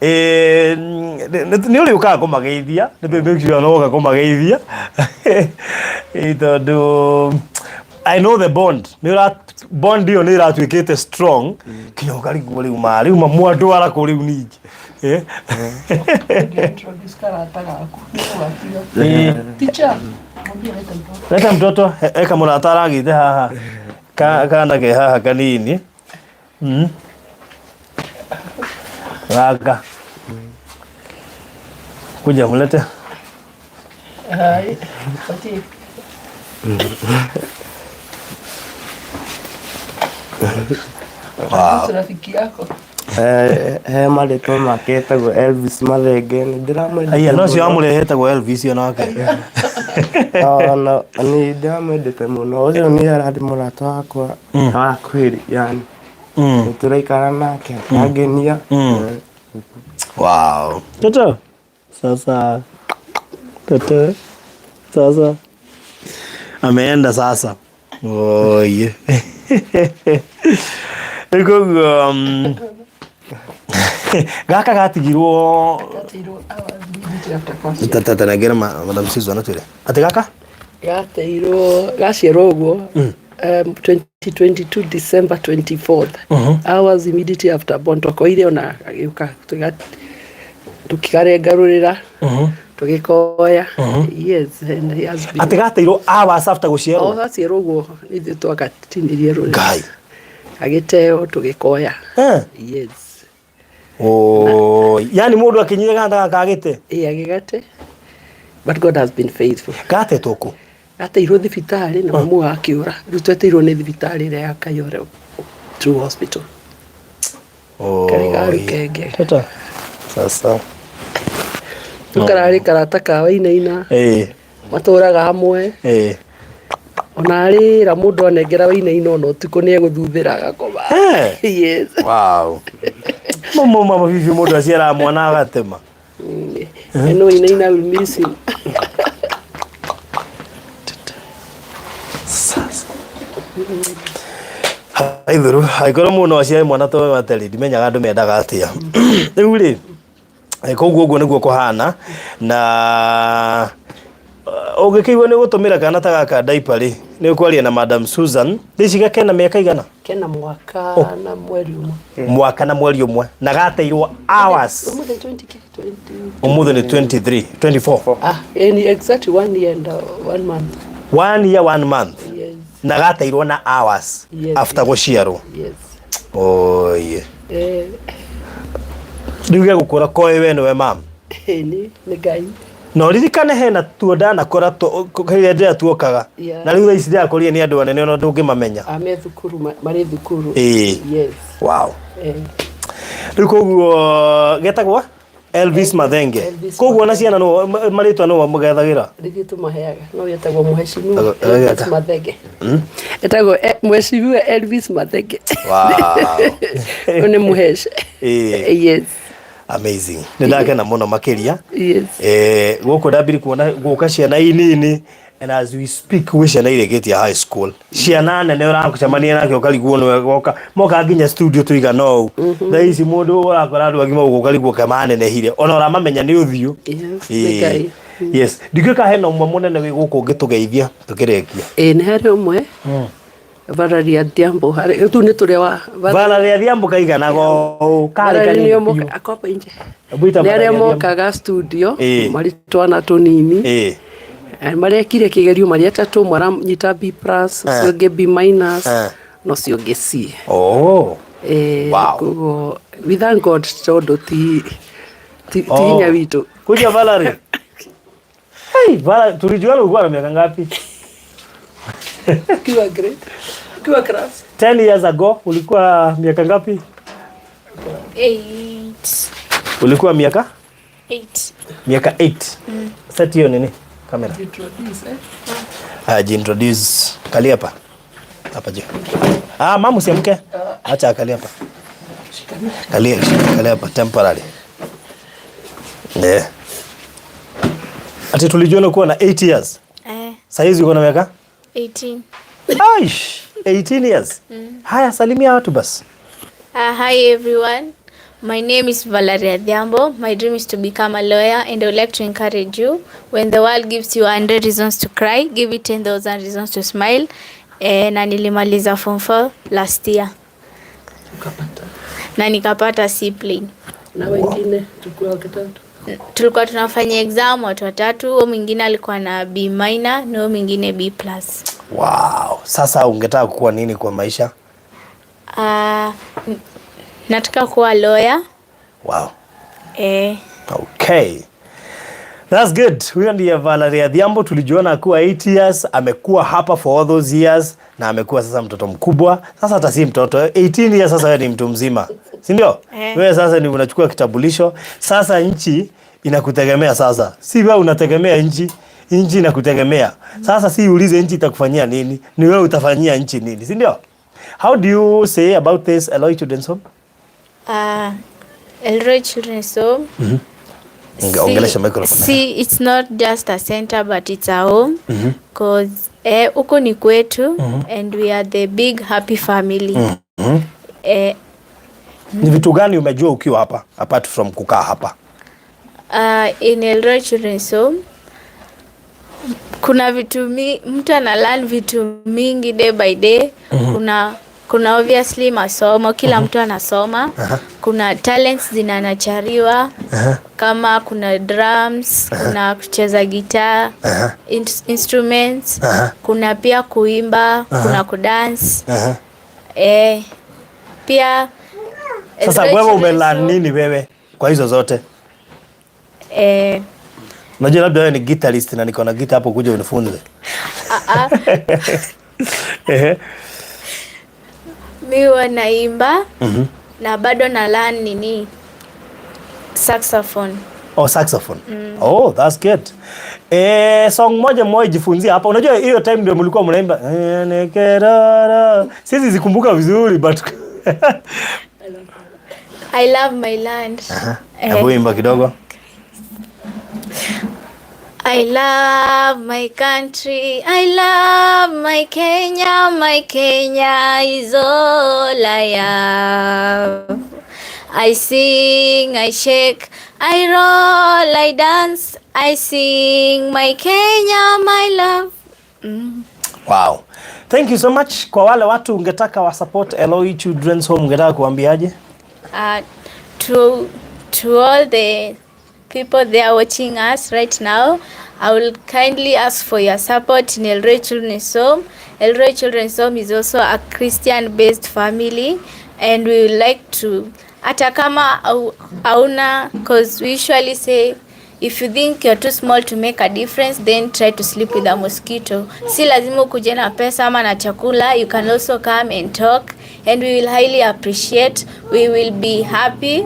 Nĩ ũrĩũkaga kũmageithia, nĩ make sure nĩ woka kũmageithia. Tondũ I know the bond. Nĩ ũra bond ĩyo nĩ ĩratuĩkĩte strong kinya ũkarigwo rĩu ma rĩu ma mwandwara kũ rĩu ningĩ. Eh? Introduce karata gaku. Nĩũgatiga. Teacher, mwambie leta mtoto. Leta mtoto, eka mũrata aragĩte haha. Kana ke haha kanini. Gaka. Kuja mlete. Hai, patie. Wow. Rafiki yako. He marĩtwa make etagwo Elvis Mathenge, nĩ ndĩramwendete Aya no cio mũno. amũrehetagwo Elvis onake. Ona nĩ ndĩramwendete mũno, ũcio nĩ ararĩ mũrata wakwa wa hakuhĩ yani. Nĩ tũraikara nake akangenia. Wow. Toto. Sasa. Toto. Sasa. Ameenda sasa. Oye. Koguo gaka gatigirwo Gateirwo hours immediately after concert. tata nengera madam Susan atwire. Ati gaka? Gateirwo gaciarwo ũguo 2022 December 24th. Hours immediately after born twakoire ona agĩũka tũkĩkarengarũrĩra tũgĩkoya. Yes, and he has been Ati gateirwo hours after O guciarwo. gaciarwo ũguo ithuĩ twakatinirie rũrĩra. Ngai. Agĩteo tũgĩkoya. Eh. Yes. Oh, yani mundu akinyire ganda gakagite. Ĩ agĩgate. But God has been faithful. Gatetwo kũ? Gateirwo thibitarĩ na mamu akĩũra. Rĩu tweteirwo nĩ thibitarĩ ĩrĩa ya Kayore True Hospital. Karĩ ga rũkenge. Tata. Sasa. Rĩu kararĩ karata ka Wainaina. Matũraga hamwe. Ona arĩra mũndũ anengera Wainaina ona ũtukũ nĩ egũthuthĩra agakoma. Yes. Wow. Mama mama bibi mũndũ aciaraga mwana agatema. I know Wainaina will miss him. Sasa. Ithuru, angĩkorwo mũndũ no aciare mwana ta ũyũ atĩrĩ, ndimenyaga andũ mendaga atĩa. Rĩu rĩ, koguo ũguo nĩguo kũhana, na ũngĩkĩigua nĩ ũgũtũmĩra kana ta gaka diaper rĩ, nĩ ũkwaria na Madam Susan. Thaici kena mĩaka igana? Kena mwaka na mweri ũmwe. Mwaka na mweri ũmwe. Na gateirwo hours. Ũmũthĩ 20 ke? 20. Ũmũthĩ nĩ 23, 24. Ah, yani exactly 1 year and 1 month. 1 year 1 month. Yes. Na gateirwo na hours Yes. after gũciarwo. Yes. Oye. Rĩu gegũkũra koĩ we nĩwe mam. Nĩ Ngai. Na ũririkane hena tuo ndanakora kĩrĩa ndĩra tuokaga. Yeah. Na rĩu thaa ici ndĩrakũria nĩ andũ anene ona ndũngĩmamenya. Ame thukuru marĩ thukuru. Yes. Wow. Rĩu koguo getagwo Elvis Mathenge. Elvis. Koguo na ciana no marĩtwa no mũgethagĩra. Rĩngĩ tũmaheaga no getagwo Mheshimiwa Elvis Mathenge. Etagwo Mheshimiwa Elvis Mathenge. Wow. Ũyũ nĩ Mũhesh. Yes. Amazing. Nĩ ndakena mũno makĩria. Yes. Gũkũ ndambiri kuona gũka ciana inini and as we speak gwĩ ciana irĩkĩtie high school. Ciana nene ũracemania nake ũkarigwo nĩwe goka moka nginya studio tũigana ũũ. Thaa ici mũndũ ũrakora andũ agima gũkũ ũkarigwo kemanenehire ona ũramamenya nĩ ũthiũ. Yes. Nĩ Ngai. Yes. Ndingĩũĩ kana hena ũmwe mũnene wĩ gũkũ ũngĩtũgeithia tũkĩrĩkia. Ĩ nĩ harĩ ũmwe. Valerie Adhiambo harĩ tu nĩ tũrĩa wa Valerie Adhiambo kaiganaga ũũ karĩ Valerie kanini nĩo biũ. moka akopa nje. Bwita Nĩ arĩa Valerie Adhiambo. mokaga studio marĩ twana tũnini. Marekire kĩgerio marĩ atatũ, ũmwe aranyita B plus, ũcio ũngĩ B minus, na ũcio ũngĩ C. Oh. Wow. Koguo we thank God tondũ ti hinya witũ. Kuja Valerie. Hey, Valerie, tulijuana ulikuwa na miaka ngapi? Ukiwa grade, ukiwa class. 10 years ago ulikuwa miaka ngapi? 8. Ulikuwa miaka? 8. Miaka 8. Set hiyo nini? Kamera. Introduce, Jiintroduce. Kalia hapa. Hapa juu. Ah, mama usiamke. Acha akalia hapa. Kalia, kalia hapa temporary. Ati tulijuana kuwa na 8 years. Sasa hizi uko na miaka? 18. Aish, 18 years. Haya, salimia watu basi. Hi everyone. My name is Valeria Adhiambo. My dream is to become a lawyer and I would like to encourage you. When the world gives you 100 reasons to cry, give it 10,000 reasons to smile. Na nilimaliza form 4 last year. Ukapata. Na nikapata C plane. Na wengine tulikuwa watatu. Tulikuwa tunafanya exam watu watatu, huyo mwingine alikuwa na B minor na huyo mwingine B plus. Wow. Sasa ungetaka kuwa nini kwa maisha? Nataka kuwa lawyer. Wow. Okay. That's good. Huyo ndiye Valeria Adhiambo, tulijuana akiwa 8 years, amekuwa hapa for all those years na amekuwa sasa mtoto mkubwa. Sasa hata si mtoto, 18 years sasa wewe ni mtu mzima. Si ndio? Wewe sasa ni unachukua kitambulisho. Sasa nchi inakutegemea sasa. Si wewe unategemea nchi, nchi inakutegemea. Sasa si uulize nchi itakufanyia nini, ni wewe utafanyia nchi nini, si ndio? How do you say about this Elroy Children's Home? Elroy Children's Home. Ongelesha microphone. See, it's not just a center but it's a home. 'Cause huko ni kwetu and we are the big happy family. Ni vitu gani umejua ukiwa hapa apart from kukaa hapa? In Elroy Children's Home kuna vitu mtu ana learn vitu mingi day by day. Kuna obviously masomo, kila mtu anasoma. Kuna talents zinanachariwa. Kama kuna drums, kuna kucheza guitar, instruments, kuna pia kuimba, kuna kudance. Pia Sasa Elroy wewe Children's umelearn Home nini wewe kwa hizo zote? Unajua labda wewe ni guitarist na niko na guitar hapo, kuja unifunze. Mi huwa naimba na bado na learn nini saxophone. Oh, saxophone. Oh, that's good. Song moja mmoja jifunzia hapa. Unajua hiyo time ndio mlikuwa mnaimba nekerara. Sisi zikumbuka vizuri but I love my land. Hebu imba kidogo. I love my country, I love my Kenya, my Kenya is all I have. I sing, I shake, I roll, I dance, I sing my Kenya, my love. Wow. Thank you so much. Kwa wale watu ungetaka wa support Eloi Children's Home, ungetaka kuambiaje? To all the people there watching us right now, I will kindly ask for your support in Elroy Children's Home. Elroy Children's Home is also a Christian-based family, and we would like to, hata kama hauna, because we usually say if you think you're too small to make a difference, then try to sleep with a mosquito. Si lazima ukuje na pesa ama na chakula, you can also come and talk, and we will highly appreciate. We will be happy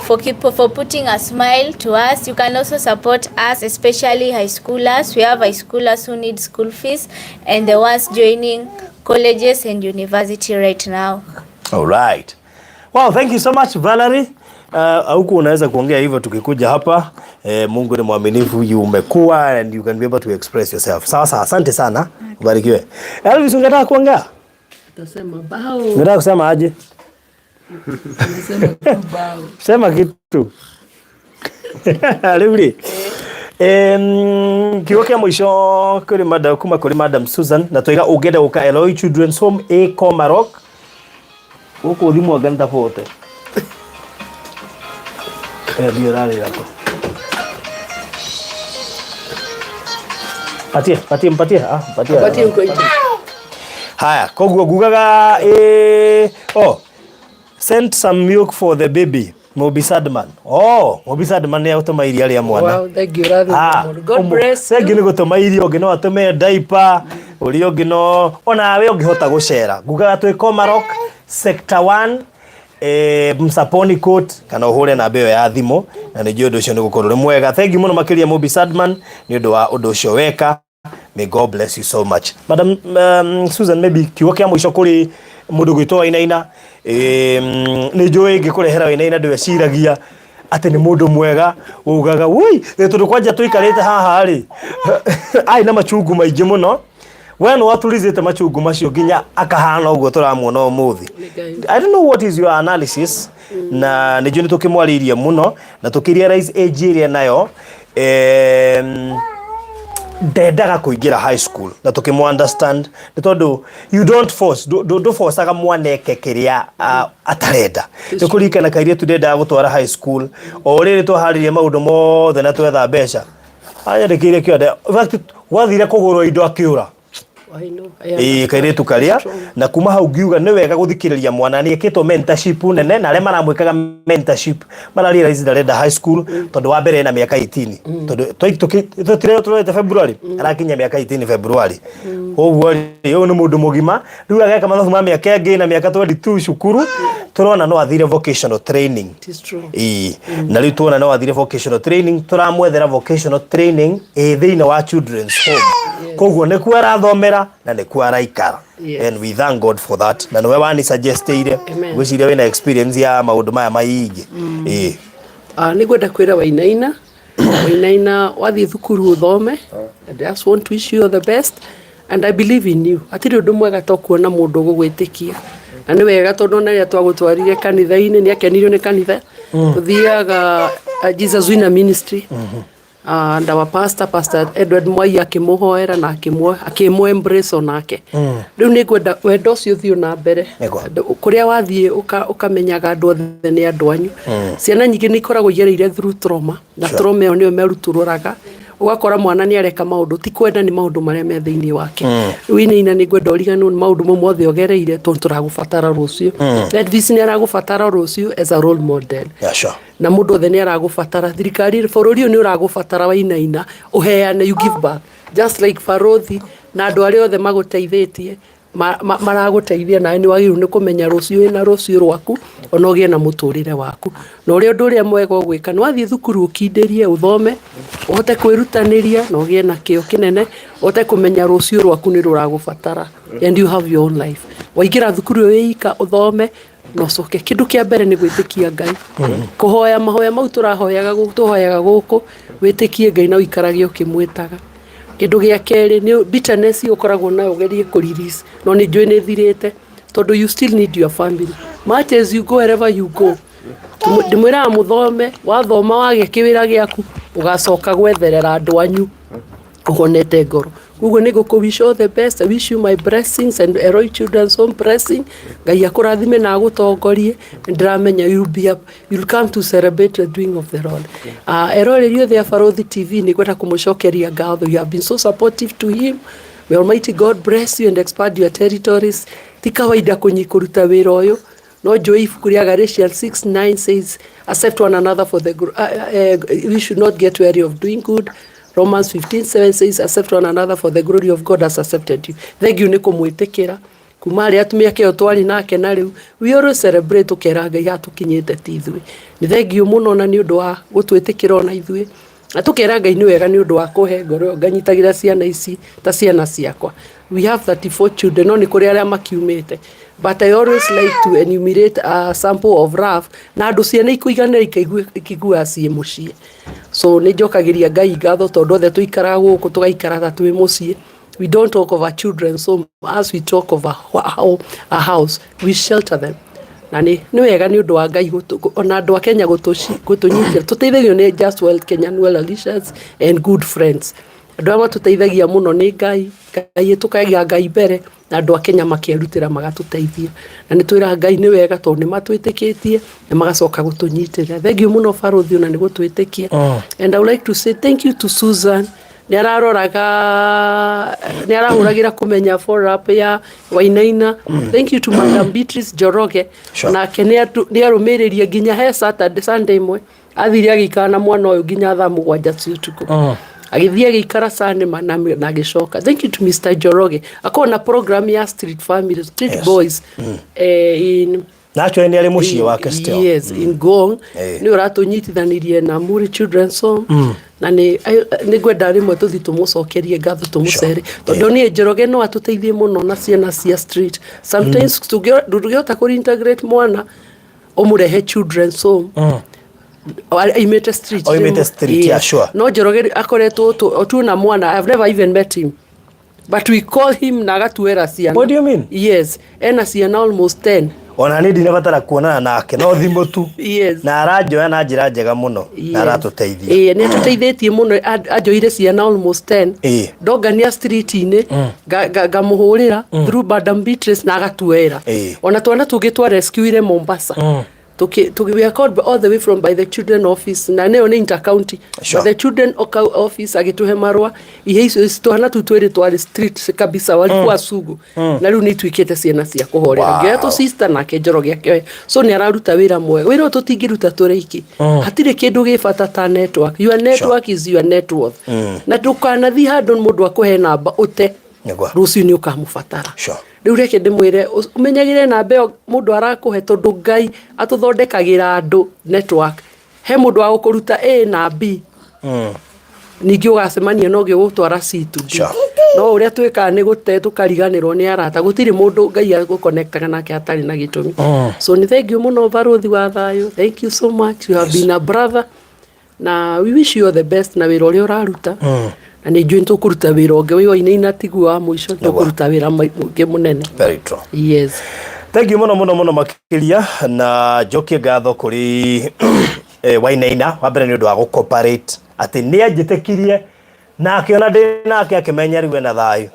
for putting a smile to us. You can also support us, especially high schoolers. We have high schoolers who need school fees and the ones joining colleges and university right now. All right. Wow, thank you so much Valerie. Huku unaweza kuongea hivyo tukikuja hapa. Mungu ni mwaminifu, you umekuwa and you can be able to express yourself. Sawa sawa, asante sana. Ubarikiwe. Elvis, ungetaka kuongea? Utasema bao. Ungetaka kusema aje? Unasema tu bao. Sema kitu. Rĩu rĩ, kiugo kĩa mũico kũrĩ madam, kuma kũrĩ Madam Susan, na twaiga ũngĩenda gũka Eloi Children's Home ĩ Komarok gũkũ thimũ anga nĩtabote thiĩ ũrarĩra kũ. Patie, patie, mpatie. Ah, mpatie. Patie huko nje. Haya, koguo ngugaga oh, send some milk for the baby. Mobi Sadman. Oh, Mobi Sadman nĩ agũtũma iria rĩa mwana. Wow, thank you, rather. Ah, God bless Thank you you. nĩ gũtũma irio, ũngĩ no atũme diaper, ũrĩa ũngĩ no onawe ũngĩhota gũcera. Ngugaga twĩ Komarok sector 1 Msaponi Court kana ũhũre namba ĩyo ya thimũ na nĩ njũĩ ũndũ ũcio nĩ gũkorwo ũrĩ mwega. Thank you mũno makĩria Mobi Sadman nĩ ũndũ wa ũndũ ũcio weka. May God bless you so much. Madam Susan, maybe kiugo kĩa mũico kũrĩ mũndũ gwĩtwo Wainaina. Nĩ njũĩ ngĩkũrehera Wainaina ndweciragia atĩ nĩ mũndũ mwega ugaga woi, tondũ kwanja tũikarĩte haha rĩ arĩ na machungu maingĩ mũno. We nĩ waturizĩte machungu macio nginya akahana ũguo tũramuona ũmũthĩ. Nĩ Ngai. I don't know what is your analysis na nĩ njũĩ nĩ tũkĩmwarĩirie mũno na tũkĩ realize age ĩrĩa nayo ndendaga kũingĩra high school na tũkĩmũ understand nĩ tondũ you don't force ndũforcaga mwana eke kĩrĩa atarenda. Nĩ kũririkana kairĩtu ndendaga gũtwara high school o rĩrĩ twaharĩria maũndũ mothe na twetha mbeca anyandĩkĩire kĩonde. In fact gwathire kũgũrwo indo akĩũra. I know. I Ĩĩ understand. kairĩtu karĩa na kuma hau ngiuga nĩ wega gũthikĩrĩria mwana nĩ ekĩtwo mentorship nene na arĩa maramwĩkaga mentorship mara realize ndarenda high school tondũ wa mbere ena mĩaka 18 tondũ tũtirĩ tũrorete February arakinyia mĩaka 18 February koguo rĩ ũyũ nĩ mũndũ mũgima rĩu ageka mathabu ma mĩaka ĩngĩ na mĩaka 22 cukuru tũrona no athire vocational training. It is true. Ĩĩ na rĩu tuona no athire vocational training tũramwethera vocational training ĩ thĩinĩ wa children's home koguo nĩkuo arathomera na nĩkuo araikara. Yes. And we thank God for that na nĩwe wani suggesteire. Amen. Ngwĩciria wĩna experience ya maũndũ maya maingĩ ĩĩ. Nĩ ngwenda kwĩra Wainaina, Wainaina wathiĩ thukuru ũthome. I just want to wish you all the best and I believe in you. Hatirĩ ũndũ mwega to kuona mũndũ ũgũgwĩtĩkia. Na nĩ wega tondũ ona rĩrĩa twagũtwarire kanitha-inĩ nĩ akenirio nĩ kanitha. Tũthiaga Jesus Winner Ministry. And our pastor, Pastor Edward Mwai akĩmũhoera na akĩmũ embrace onake. Rĩu nĩ ngwenda wendo ũcio ũthiĩ na mbere. Nĩguo. Kũrĩa wathiĩ ũkamenyaga andũ othe nĩ andũ anyu. Ciana nyingĩ nĩ ikoragwo igereire through trauma, na trauma ĩyo nĩyo merutũrũraga. Ũgakora mwana nĩ areka maũndũ ti kwenda nĩ maũndũ marĩa me thĩinĩ wake. Rĩu Wainaina nĩ ngwenda ũriganĩrwo nĩ maũndũ mau mothe ũgereire tondũ tũragũbatara rũciũ. Elvis nĩ aragũbatara rũciũ as a role model. Yeah, sure. Na mũndũ othe nĩ aragũbatara thirikari bũrũri ũyũ nĩ ũragũbatara Wainaina ũheane, you give back just like Barothi na andũ arĩa othe magũteithĩtie maragũteithia nawe nĩ wagĩrĩirwo nĩ kũmenya rũciũ wĩna rũciũ rwaku ona ũgĩe na mũtũrĩre waku. Na ũrĩa ũndũ ũrĩa mwega ũgwĩka nĩ wathiĩ thukuru ũkindĩrie ũthome ũhote kwĩrutanĩria na ũgĩe na kĩo kĩnene ũhote kũmenya rũciũ rwaku nĩ rũragũbatara and you have your own life. Waingĩra thukuru wĩ ika ũthome na ũcoke kĩndũ kĩa mbere nĩ gwĩtĩkia Ngai, kũhoya mahoya mau tũrahoyaga tũhoyaga gũkũ, wĩtĩkie Ngai na ũikarage ũkĩmwĩtaga. Kĩndũ gĩa kerĩ nĩ bitterness ũkoragwo nayo ũgerie kũ release, no nĩ njũĩ nĩ ĩthirĩte tondũ you still need your family much as you go wherever you go. Ndĩmwĩraga mũthome, wathoma wagĩa kĩwĩra gĩaku ũgacoka gwetherera andũ anyu ũhonete ngoro. Koguo nĩ ngũkũ wish all the best, I wish you my blessings and Elroy Children's Home blessing. Ngai akũrathime na agũtongorie. Nĩ ndĩramenya you'll be up, you'll come to celebrate the doing of the Lord. Eroreri othe a Barothi TV nĩ ngwenda kũmũcokeria ngatho. You have been so supportive to him. May Almighty God bless you and expand your territories. Ti kawaida kũruta wĩra ũyũ. No njũĩ ibuku rĩa Galatians 6:9 says, accept one another for the we should not get weary of doing good. Romans 15:7 says, accept one another for the glory of God has accepted you. Thank you nĩ kũmwĩtĩkĩra. Kuma harĩa atumia kĩo twarĩ nake na rĩu we always celebrate tũkera Ngai hatũkinyĩte ti ithuĩ. Nĩ thank you mũno na nĩ ũndũ wa gũtwĩtĩkĩra ona ithuĩ. Na tũkera Ngai nĩ wega nĩ ũndũ wa kũhe ngoro ĩyo nganyitagĩra ciana ici ta ciana ciakwa. We have 34 children, no nĩ kũrĩ arĩa makiumĩte. But I always like to enumerate a sample of love na andũ ciana ikũiganĩra ikiguaga ciĩ mũciĩ. So nĩ njokagĩria Ngai ngatho tondũ othe tũikaraga gũkũ tũgaikara ta twĩ mũciĩ. We don't talk of our children so as we talk of a house, we shelter them. Na nĩ wega nĩ ũndũ wa Ngai ona andũ a Kenya gũtũnyitĩra. Tũteithagio nĩ Just Wealth Kenyan Well Alicians and good friends. Andũ arĩa matũteithagia mũno nĩ Ngai, Ngai tũkaiga Ngai mbere na andũ a Kenya makerutĩra magatũteithia. Na nĩ twĩraga Ngai nĩ wega tondũ nĩ matwĩtĩkĩtie na magacoka gũtũnyitĩrĩra. Thank you mũno Barothi ona nĩ gũtwĩtĩkia. And I would like to say thank you to Susan. Nĩ araroraga, nĩ arahũragĩra kũmenya follow up ya Wainaina. Thank you to Madam Beatrice Njoroge. Nake nĩ arũmĩrĩrie nginya he Saturday, Sunday ĩmwe athire agĩikara na mwana ũyũ nginya thaa mũgwanja cia ũtukũ. Agĩthiĩ agĩikara Sanema na agĩcoka. Thank you to Mr. Njoroge. Akorwo na program ya Street Family, Street Boys, in Na actually nĩ arĩ mũciĩ wake still. Yes, in Ngong. Nĩ ũratũnyitithanirie na Muri Children's Home. Na nĩ ngwenda rĩmwe tũthiĩ tũmũcokerie ngatho tũmũcere. Tondũ niĩ Njoroge no atũteithie mũno na ciana cia street. Sometimes ndũngĩhota kũ reintegrate mwana ũmũrehe children's home. Aimĩte street. Oimĩte street, yeah, sure. No Njoroge akoretwo tuona mwana, I've never even met him. But we call him na agatuera ciana. What do you mean? Yes, ena ciana almost 10. Ona niĩ ndinabatara kuonana nake no thimũ tu. Na aranjoya na njĩra njega mũno na aratũteithia. Ĩĩ, nĩ atũteithĩtie mũno, anjoire ciana almost 10. Ndongania street-inĩ, ngamũhũrĩra through Madam Beatrice na agatuoera. Ona twana tũngĩ twa rescuire Mombasa. We are called all the way from by the children office, na nĩyo nĩ intercounty. By the children office agĩtũhe marũa, ihe icio twana tũu twĩrĩ twarĩ street kabisa, walikuwa sugu, na rĩu nĩ ituĩkĩte ciana cia kũhorera. Ngĩoya tũ sister nake Njoroge akĩoya, so nĩ araruta wĩra mwega, wĩra ũyũ tũtingĩruta tũrĩ aiki. Hatirĩ kĩndũ gĩ bata ta network. Your network is your net worth. Na ndũkanathiĩ handũ mũndũ akũhe namba ũte, rũciũ nĩ ũkamũbatara. Rĩu reke ndĩmwĩre, ũmenyagĩre namba ĩyo mũndũ arakũhe, tondũ Ngai atũthondekagĩra andũ network. He mũndũ wa gũkũruta A na B, ningĩ ũgacemania na ũngĩ ũgũtwara C to D. No ũrĩa twĩkaga nĩ gũte tũkariganĩrwo nĩ arata. Gũtirĩ mũndũ Ngai agũconnectaga nake hatarĩ na gĩtũmi. So nĩ thank you mũno, Barũthi wa Thayũ. Thank you so much, you have been a brother, na we wish you all the best na wĩra ũrĩa ũraruta, na nĩ njũĩ nĩ tũkũruta wĩra ũngĩ wĩ wainaina, tiguo wa mũico, tũkũruta wĩra mũingĩ mũnene. Very true. Yes. Thank you mũno mũno mũno makĩria, na njokie ngatho kũrĩ Wainaina wa mbere nĩ ũndũ wa gũ-cooperate, atĩ nĩ anjĩtĩkirie na akĩona ndĩ nake, akĩmenya rĩu ena thayũ,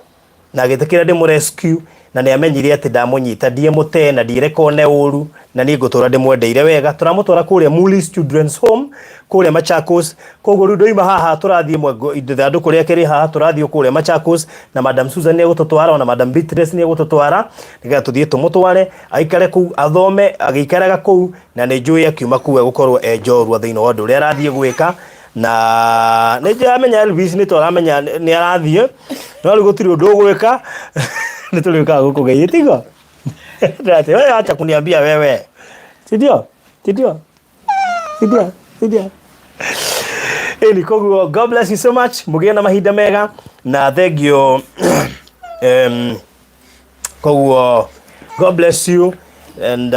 na agĩtĩkĩra ndĩmũ rescue, na nĩ amenyire atĩ ndamũnyita ndiemũte na ndireka one ũru, na niĩ ngũtũra ndĩmwendeire wega. Tũramũtwara kũrĩa Mulis Children's Home kũrĩa Machakos. Koguo rĩu ndoima haha tũrathiĩ mwengo ithandũkũ rĩake rĩ haha, tũrathiĩ kũrĩa Machakos, na Madam Susan nĩ egũtũtwara, ona Madam Beatrice nĩ egũtũtwara, nĩgetha tũthiĩ tũmũtware aikare kũu, athome agĩikaraga kũu, na nĩ njũĩ akiuma kũu egũkorwo e njorua thĩinĩ wa ũndũ ũrĩa arathiĩ gwĩka. Na nĩ ndĩramenya Elvis nĩ tũramenya nĩ arathiĩ, no rĩu gũtirĩ ũndũ ũgwĩka, nĩ tũrĩũkaga gũkũgeithia, tiguo? Ati wewe acha kuniambia wewe, si ndio? Si ndio? Si ndio? Si ndio? Ĩni, koguo God bless you so much, mũgĩe na mahinda mega na thank you. Koguo God bless you and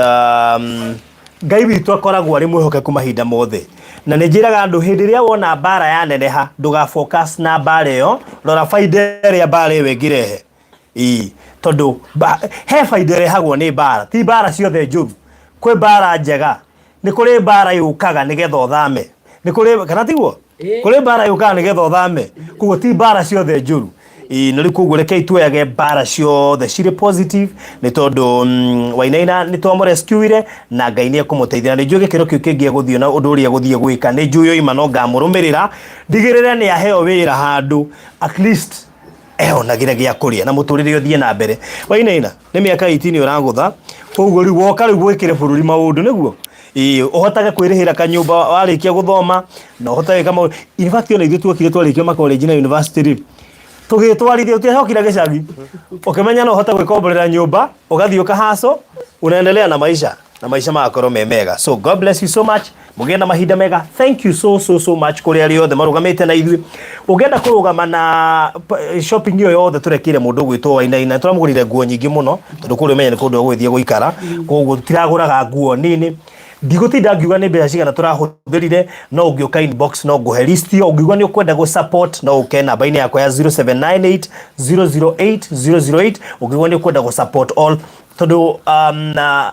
Ngai witũ akoragwo arĩ mwĩhokeku mahinda mothe, na nĩ njĩraga andũ, hĩndĩ ĩrĩa wona mbara yaneneha, ndũga focus na mbara ĩyo, rora baida ĩrĩa mbara ĩyo ĩngĩrehe. Ĩĩ, tondũ he baida ĩrehagwo nĩ mbara. Ti mbara ciothe njũru, kwĩ mbara njega, nĩ kũrĩ mbara yũkaga nĩgetha ũthame, nĩ kũrĩ, kana tiguo? Kũrĩ mbara yũkaga nĩgetha ũthame, koguo ti mbara ciothe njũru. Ĩĩ, na rĩu koguo rekei tuoyage mbara ciothe cirĩ positive, nĩ tondũ Wainaina nĩ twamũrescuire na Ngai nĩ ekũmũteithia, na nĩ njũĩ gĩkĩro kĩu kĩngĩ egũthiĩ na ũndũ ũrĩa egũthiĩ gwĩka, nĩ njũĩ oima no ngamũrũmĩrĩra ndigĩrĩre nĩ aheo wĩra handũ, at least ehonagĩre gĩa kũrĩa na mũtũrĩre ũthiĩ na mbere. Wainaina, nĩ mĩaka 18 ũragũtha, koguo rĩu woka rĩu gwĩkĩre bũrũri maũndũ nĩguo ĩĩ ũhotage kwĩrĩhĩra kanyũmba warĩkia gũthoma, na ũhotage gwĩka maũndũ. In fact, ona ithuĩ tuokire twarĩkia makolenji na university rĩ, tũgĩtwarithia, ũtiacokire gĩcagi, ũkĩmenya no ũhote gwĩkomborera nyũmba, ũgathiĩ ũkahaco, unaendelea na maisha, na maisha magakorwo me mega. So God bless you so much, mũgĩe na mahinda mega. Thank you so so so much kũrĩ arĩa othe marũgamĩte na ithuĩ. Ũngĩenda kũrũgama na shopping ĩyo yothe tũrekire mũndũ ũgwĩtwo Wainaina, tũramũgũrire nguo nyingĩ mũno, tondũ kũrĩa ũmenye nĩ kũndũ egũgĩthiĩ gũikara, koguo tũtiragũraga nguo nini. Ndigũtinda ngiuga nĩ mbeca cigana tũrahũthĩrire, no ũngĩũka inbox no ngũhe list ĩyo. Ũngiuga nĩ ũkwenda gũ support, no ũke namba-inĩ yakwa ya 0798 008 008, ũngiuga nĩ ũkwenda gũ support all, tondũ na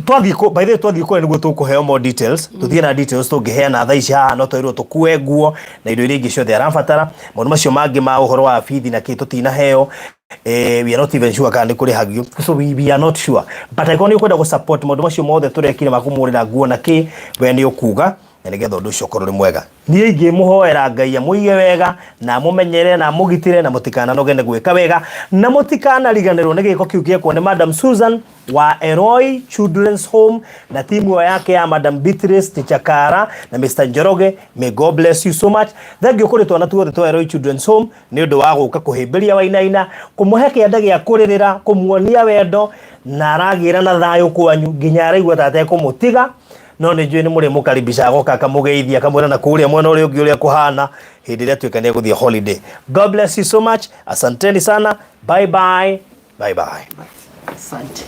twathiĩ by the way, twathiĩ kũrĩa nĩguo tũkũheo more details, tũthiĩ na details tũngĩheana thaa ici haha, no twĩrwo tũkue nguo na indo iria ingĩ ciothe arabatara. Maũndũ macio mangĩ ma ũhoro wa bithi na kĩ tũtinaheo. We are not even sure kana nĩ kũrĩhagio, so we are not sure, but angĩkorwo nĩ ũkwenda gũ support maũndũ macio mothe tũrekire ma kũmũgũrĩra nguo na kĩ, we nĩ ũkuga, na nĩgetha ũndũ ũcio ũkorwo ũrĩ mwega. Niĩ ingĩmũhoera Ngai amũige wega na amũmenyere na amũgitĩre, na mũtikananoge nĩ gwĩka wega, na mũtikanariganĩrwo nĩ gĩko kĩu gĩekwo nĩ Madam Susan wa Elroy Children's Home na timu ĩyo yake ya Madam Beatrice Tichakara na Mr Njoroge. May God bless you so much. Thank you kũrĩ twana tuothe twa Elroy Children's Home nĩ ũndũ wa gũka kũhĩmbĩria Wainaina, kũmũhe kĩanda gĩa kũrĩrĩra, kũmuonia wendo, na aragĩra na thayũ kwanyu nginya araigua ta atekũmũtiga. No nĩ njũĩ nĩ mũrĩ mũkaribisha, agoka akamũgeithia, akamwĩra na kũrĩa mwena ũrĩa ũngĩ ũrĩa kũhana hĩndĩ ĩrĩa atuĩka nĩ egũthiĩ holiday. God bless you so much, asanteni sana, bye bye, bye bye. Asante.